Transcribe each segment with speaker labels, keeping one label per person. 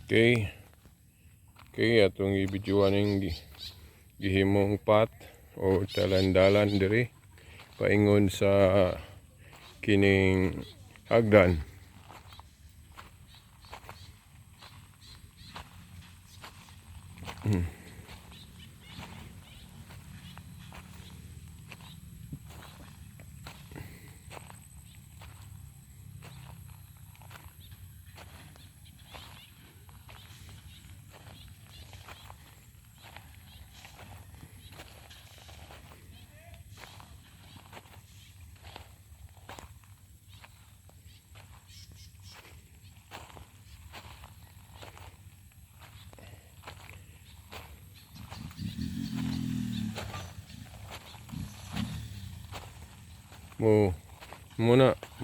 Speaker 1: Okay, atong i-videoan ning gihimong path o dalan-dalan diri paingon sa kining hagdan.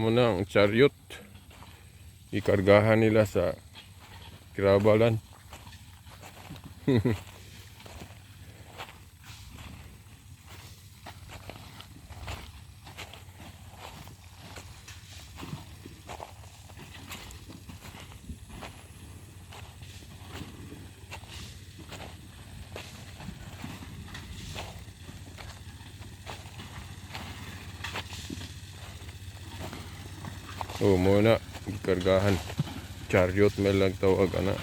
Speaker 1: Muna ang chariot. Ikargahan nila sa grabalan. Oh, muna ikargahan. Chariot may lang tawag ana.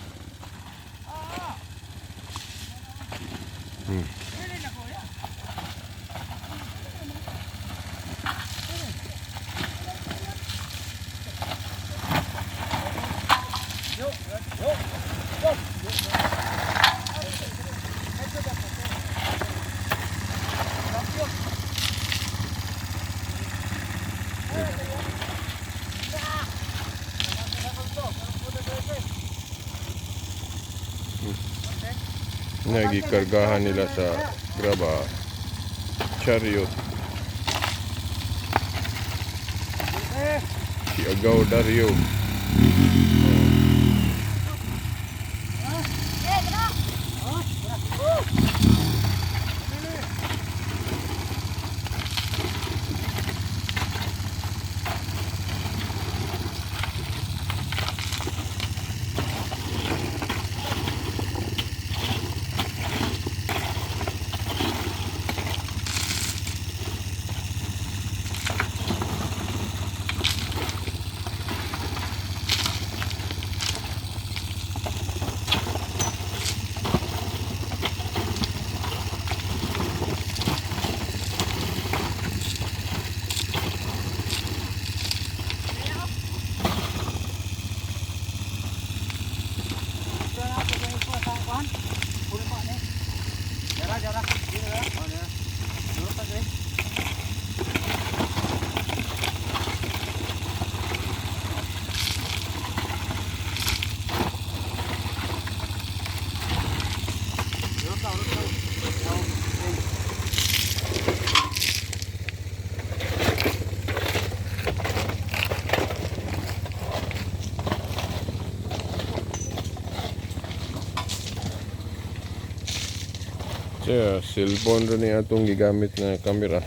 Speaker 1: Nagikargahan nila sa graba chariot. Si Agaw Dario. Siya, cellphone rin niya atong gigamit na camera.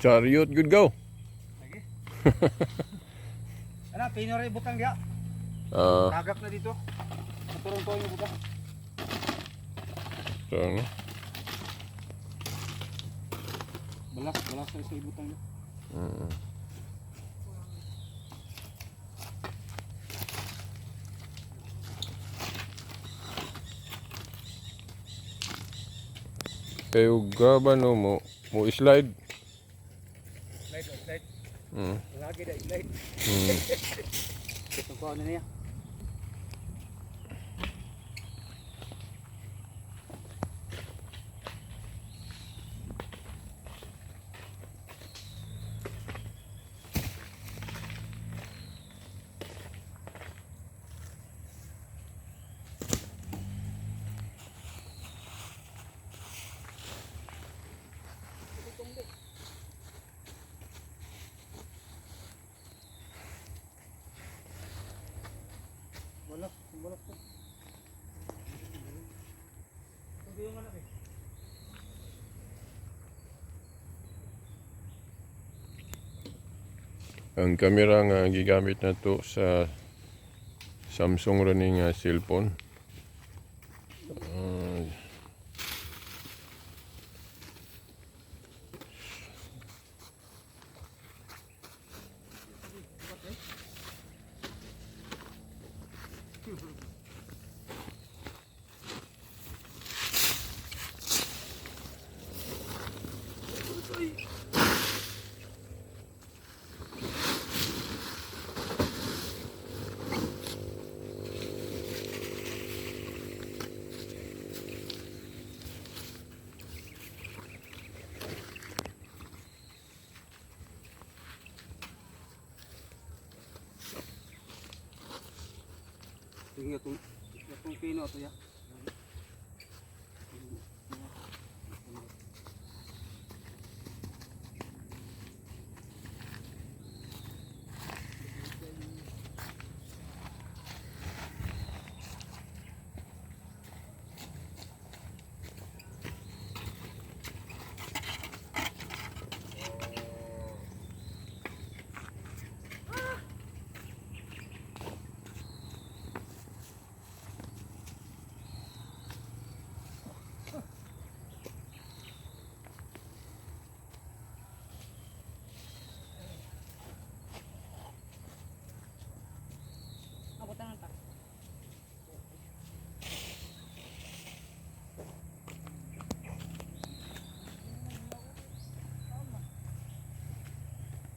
Speaker 1: Chariot, good go.
Speaker 2: Lagi. Ana, pino rin butang diya.
Speaker 1: Ah,
Speaker 2: Tagak na dito. Naturong yung butang.
Speaker 1: So, ano?
Speaker 2: Balas, balas na isa ibutang niya.
Speaker 1: Kayo graba no mo mo slide.
Speaker 2: Slide, oh, slide. Lagi na slide. Ito ko ano niya. Balak, balak ko. Ito yung anak eh.
Speaker 1: Ang kamera nga gigamit na to sa Samsung running nga cellphone. Ah,
Speaker 2: Tingnan itong pino ito ya.